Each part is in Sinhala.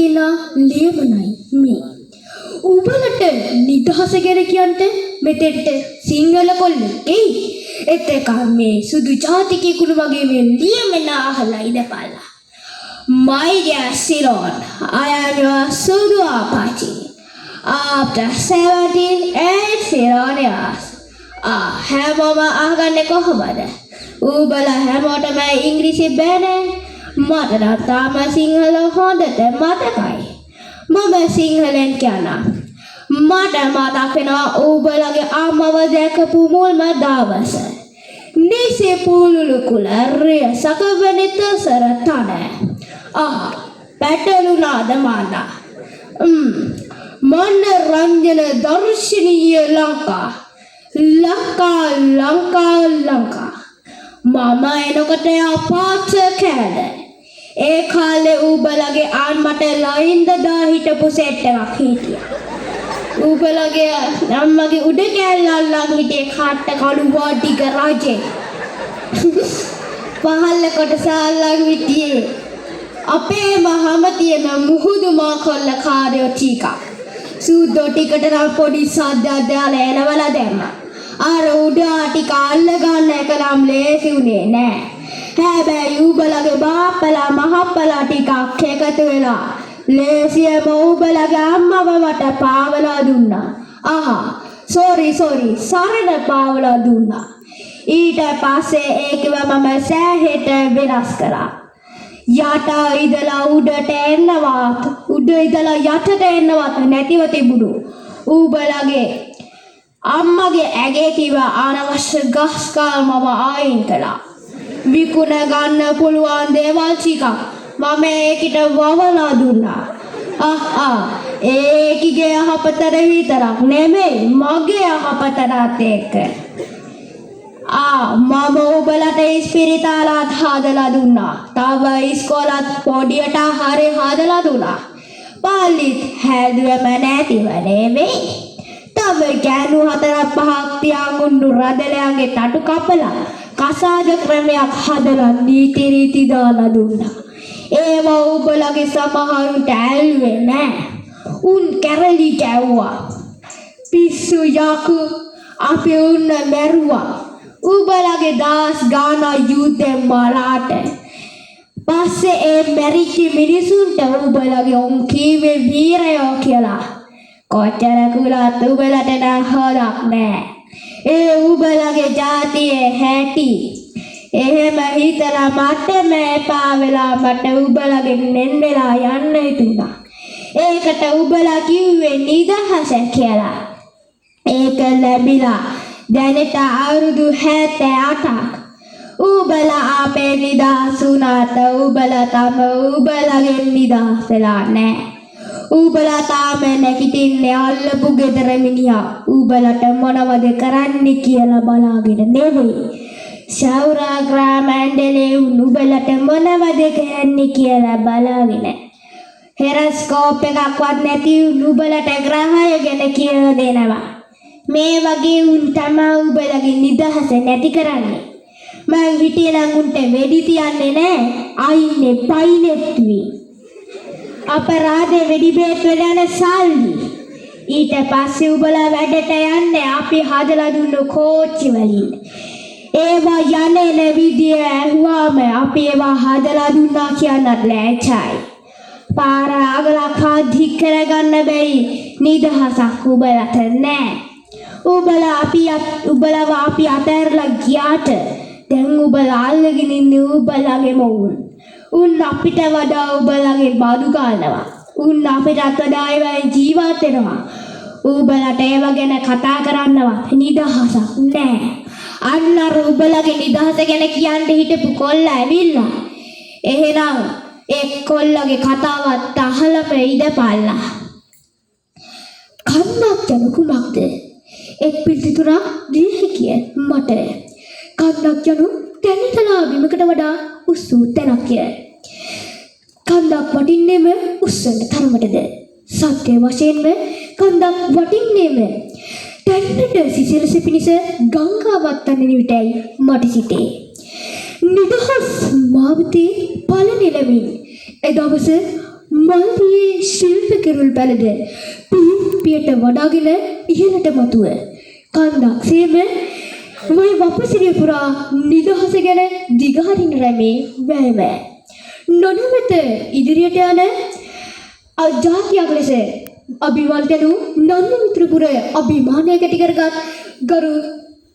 තියෙන ලියමනයි මේ. උඹලට නිදහස ගැන කියන්ට මෙතෙන්ට සිංහල කොල්ලෙක් එයි. එතකන් මේ සුදු ජාතිකයෙකුට වගේ මේ ලියමන අහලා ඉඳපල්ලා. My dear Ceylon, I am your Sudu Apache. After 78 Ceylon years. ආ, හැමෝම අහගන්නේ කොහොමද? උඹලා හැමෝටම ඉංග්‍රීසි බෑනේ. මට නම් තාම සිංහල හොඳට මතකයි. මම සිංහලෙන් කියන්නම්. මට මතක් වෙනවා උඹලගේ අම්මව දැකපු මුල්ම දවස. නිසි පුළුලු කුල රියසක වැනි තසර තන. ආ, පැටලුනාද මන්දා? මන්න රංජන දර්ශනීය ලංකා. ලංකා, ලංකා, ලංකා. මම එනකොට පාට කෑද. ඒ කාලේ ඌබලගේ අම්මට ලයින් දදා හිටපු සෙට් එකක් හිටියා. ඌබලගේ අම්මගේ උඩ කෑල්ල අල්ලන් හිටියේ කට්ට කළු වාටික රජේ. පහළ කොටස අල්ලන් හිටියේ අපේම හැම තියෙන මුහුදු මාකොල්ල කාරයෝ ටිකක්. සූද්දෝ ටිකට නම් පොඩි සද්දයක් දාලා එලවලා දැම්මා. අර උඩ ටික අල්ල ගන්න එක නම් ලේසි වුණේ නෑ. හැබැයි ඌබලගේ බාප්පලා මහප්පලා ටිකක් එකතු වෙලා ලේසියම ඌබලගේ අම්මව මට පාවලා දුන්නා. අහා, සෝරි සෝරි, සරණ පාවලා දුන්නා. ඊට පස්සේ ඒකව මම සෑහෙට වෙනස් කරා. යට ඉඳලා උඩට එන්නවත්, උඩ ඉඳලා යටට එන්නවත් නැතිව තිබුණු ඌබලගේ අම්මගේ ඇගේ තිබ අනවශ්‍ය ගස් ගල් මම අයින් කළා. විකුණ ගන්න පුළුවන් දේවල් ටිකක් මම ඒකිට වවලා දුන්නා. අහ් ආ, ඒකිගේ යහපතට විතරක් නෙමෙයි, මගේ යහපතටත් එක්ක. ආ, මම ඔබලට ඉස්පිරිතාලත් හදලා දුන්නා. තව ඉස්කෝලත් පොඩියට හරි හදලා දුන්නා. පල්ලිත් හැදුවම නැතිව නෙමෙයි. තව ගෑනු හතරක් පහක් තියන් උන්නු රදලයන්ගේ තටු කපලා කසාද ක්‍රමයක් හදලා නීති රීති දාලා දුන්නා. ඒවා ඔබලගේ සමහරුන්ට ඇල්ලුවේ නෑ. උන් කැරලි ගැව්වා. පිස්සු යකු, අපි උන්න මැරුවා. උඹලගේ දහස් ගානක් යුද්ධෙන් මරාට පස්සේ ඒ මැරිච්ච මිනිසුන්ට උඹලගේ උන් කීවේ වීරයෝ කියලා. කොච්චර කුලත් උඹලට නම් හොදක් නෑ. ඒ උඹලගේ ජාතියේ හැටි. එහෙම හිතලා මටම එපා වෙලා මට උඹලගෙන් වෙන් වෙලා යන්න හිතුණා. ඒකට උඹලා කිව්වේ නිදහස කියලා. ඒක ලැබිලා දැනට අවුරුදු 78ක්. උඹලා අපේ නිදහස් වුණාට උඹලා තම උඹලගෙන් නිදහස් වෙලා නෑ. උඹලා තාම නැගිටින්නේ අල්ලපු ගෙදර මිනිහා උඹලට මොනවද කරන්නේ කියලා බලාගෙන නෙවෙයි. සෞරා මණ්ඩලේ උඹලට මොනවද කරන්නේ කියලා බලාගෙන. හෙරස්කෝප් එකක්වත් නැති උඹලට ග්‍රහය ගැන කියලා දෙනවා. මේ වගේ උන් තමා උඹලගේ නිදහස නැති කරන්නේ. මං හිටියේ නම් උන්ට වෙඩි තියන්නේ නෑ. අයින්නේ පයින්නෙත්වි. අපරාධේ වෙඩි බේත් වල යන සල්ලි. ඊට පස්සේ උඹලා වැඩට යන්නේ අපි හදලා දුන්නු කෝච්චි වලින්. ඒවා යන එන විදිය ඇහුවාම අපි ඒවා හදලා දුන්නා කියන්නත් ලැජ්ජයි. පාර අගලක් දික් කරගන්න බැරි නිදහසක් උඹලට නෑ. උඹලා අපි උඹලව අපි අතෑරලා ගියාට දැන් උඹලා අල්ලගෙන ඉන්නේ උඹලගේම උන්. උන් අපිට වඩා උඹලගේ බදු ගන්නවා. උන් අපිටත් වඩා ඒවායින් ජීවත් වෙනවා. උඹලට ඒව ගැන කතා කරන්නවත් නිදහසක් නෑ. අන්න අර උඹලගේ නිදහස ගැන කියන්න හිටපු කොල්ලා ඇවිල්ලා. එහෙනම් ඒ කොල්ලගේ කතාවත් අහලම ඉඳපල්ලා. කන්දක් යනු කුමක්ද? එක් පිළිතුරක් දිය හැකිය මට. කන්දක් යනු තැනිතලා බිමකට වඩා උස් වූ තැනක්ය. කන්දක් වටින්නේම උස්වන තරමටද? සත්‍ය වශයෙන්ම කන්දක් වටින්නේම තැන්නට සිසිලස පිණිස ගංගාවක් තනන විටයි මට සිතේ. නිදහස් මාවතේ පළ නෙලමින් එදවස මල්දියේ ශිල්ප කිරුල් පැළඳ පියට වඩාගෙන ඉහළට මතුව කන්දක් සේම වයි වපසිරිය පුරා නිදහස ගැන දිගහරින රැමේ වෑයම නොනවත ඉදිරියට යන ජාතියක් ලෙස අභිවර්ධන වූ නන්දිමිත්‍රපුර අභිමානයක් ඇති කරගත් ගරු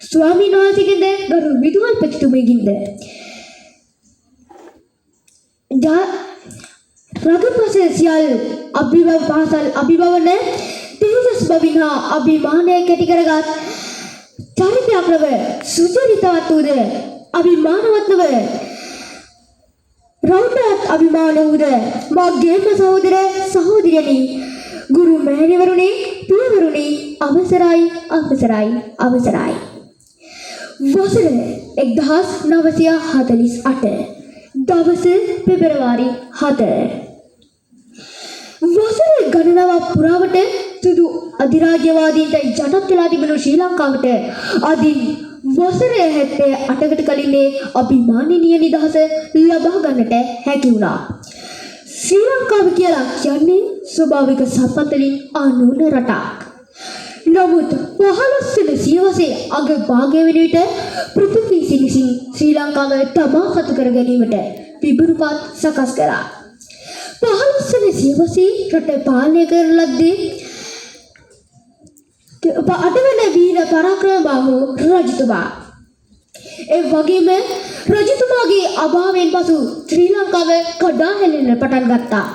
ස්වාමීන් වහන්සේගෙන්ද ගරු විදුහල්පතිතුමියගෙන්ද රගපස සියල් අභිව පාසල් අභිභවන තේජස් බවින් හා අභිමානයක් ඇති කරගත් චරිතයක් ලව සුචරිතවත් වූද අභිමානවත් ලව රෞඩත් අභිමාන වූද මාගේම සහෝදර සහෝදරියනි, ගුරු මෑණිවරුනි, පියවරුනි, අවසරයි අවසරයි අවසරයි. වසර 1948 දවස පෙබරවාරි 7. වසර ගණනාවක් පුරාවට සුදු අධිරාජ්‍යවාදීන්ට යටත් වෙලා තිබුණු ශ්‍රී ලංකාවට අදින් වසර 78කට කලින් අභිමානීය නිදහස ලබා ගන්නට හැකි වුණා. ශ්‍රී ලංකාව කියලා කියන්නේ ස්වභාවික සම්පත් වලින් අනුන රටක්. නමුත් 15 වන සියවසේ අග භාගය වෙන විට පෘතුගීසි විසින් ශ්‍රී ලංකාව තමා හතු කර ගැනීමට පිබුරුපත් සකස් කළා. 15 වන සියවසේ රට පාලනය කරන ලද්දේ අටවන වීර පරාක්‍රමබාහු රජතුමා. ඒ වගේම රජතුමාගේ අභාවයෙන් පසු ශ්‍රී ලංකාව කඩා හැලෙන්න පටන් ගත්තා.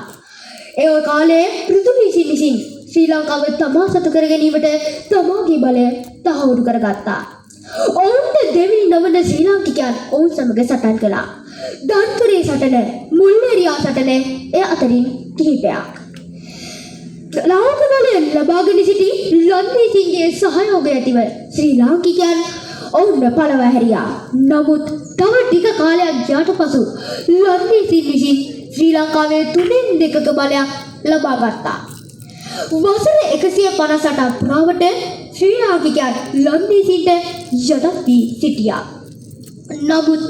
ඒ කාලයේ පෘතුගීසි විසින් ශ්‍රී ලංකාව තමා සතු කර ගැනීමට තමාගේ බලය තහවුරු කරගත්තා. ඔවුන්ට දෙවිනි නොවන ශ්‍රී ලාංකිකයන් ඔවුන් සමග සටන් කළා. දන්තුරේ සටන, මුල්ලේරියා සටන එය අතරින් කිහිපයක්. ලාංක බලය ලබාගෙන සිටි ලන්දේසින්ගේ සහයෝගය ඇතිව ශ්‍රී ලාංකිකයන් ඔවුන්ව පළවා හැරියා. නමුත් තව ටික කාලයක් ගියාට පසු ලන්දේසින් විසින් ශ්‍රී ලංකාවේ 2/3 බලයක් ලබා ගත්තා. වසර 158ක් පුරාවට ශ්‍රී ලාංකිකයන් ලන්දේසින්ට යටත් වී සිටියා. නමුත්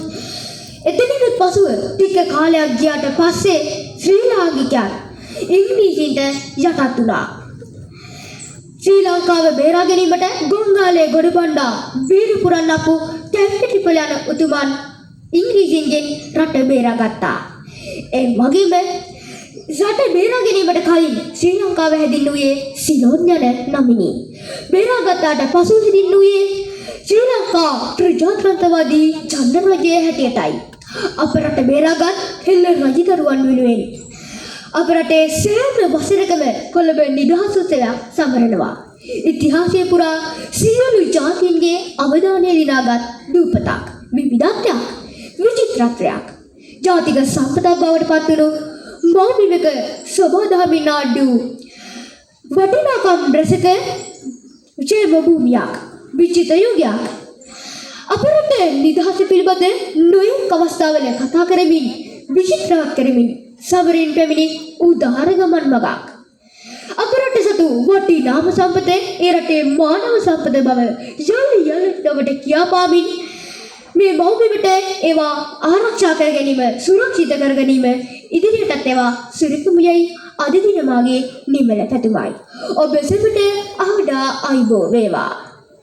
එතනිනුත් පසුව ටික කාලයක් ගියාට පස්සේ ශ්‍රී ලාංකිකයන් ඉංග්‍රීසීන්ට යටත් වුණා. ශ්‍රී ලංකාව බේරා ගැනීමට ගොංගාලේ ගොඩබණ්ඩා වීරපුරන්නපු කැම්පිටිපොළ යන උතුමන් ඉංග්‍රීසීන්ගෙන් රට බේරාගත්තා. ඒ වගේම රට බේරා ගැනීමට කලින් ශ්‍රී ලංකාව හැඳින්වූයේ සිලෝන් යන නමිනි. බේරාගත්තාට පසු හැඳින්වූයේ ශ්‍රී ලංකා ප්‍රජාතන්ත්‍රවාදී ජනරජය හැටියටයි. අප රට බේරාගත් හෙළ රජදරුවන් වෙනුවෙන් අප රටේ සෑම වසරකම කොළඹ නිදහස් උත්සවයක් සමරනවා. ඉතිහාසය පුරා සියලු ජාතීන්ගේ අවධානය දිනාගත් දූපතක්, විවිධත්වයක්, විචිත්‍රත්වයක්, ජාතික සම්පතක් බවට පත්වුණු මව්බිමක සොබාදහමින් නාඩ්‍ය වූ වටිනාකම් රැසක ජෛව භූමියක්, විචිත යුගයක්. අප රට නිදහස පිළිබඳ නොයෙක් අවස්ථාවල කතා කරමින් විචිත්‍රවත් කරමින් සමරින් පැමිණි උදාර ගමන් මගක්. අප රට සතු වටිනාම සම්පත ඒ රටේ මානව සම්පත බව යළි යළිත් ඔබට කියාපාමින් මේ මව්බිමට ඒවා ආරක්ෂා කර ගැනීම, සුරක්ෂිත කර ගැනීම ඉදිරියටත් ඒවා සුරැකුම යයි අද දින මාගේ නිමල පැතුමයි. ඔබ සැමට අවඩා අයිබෝ වේවා.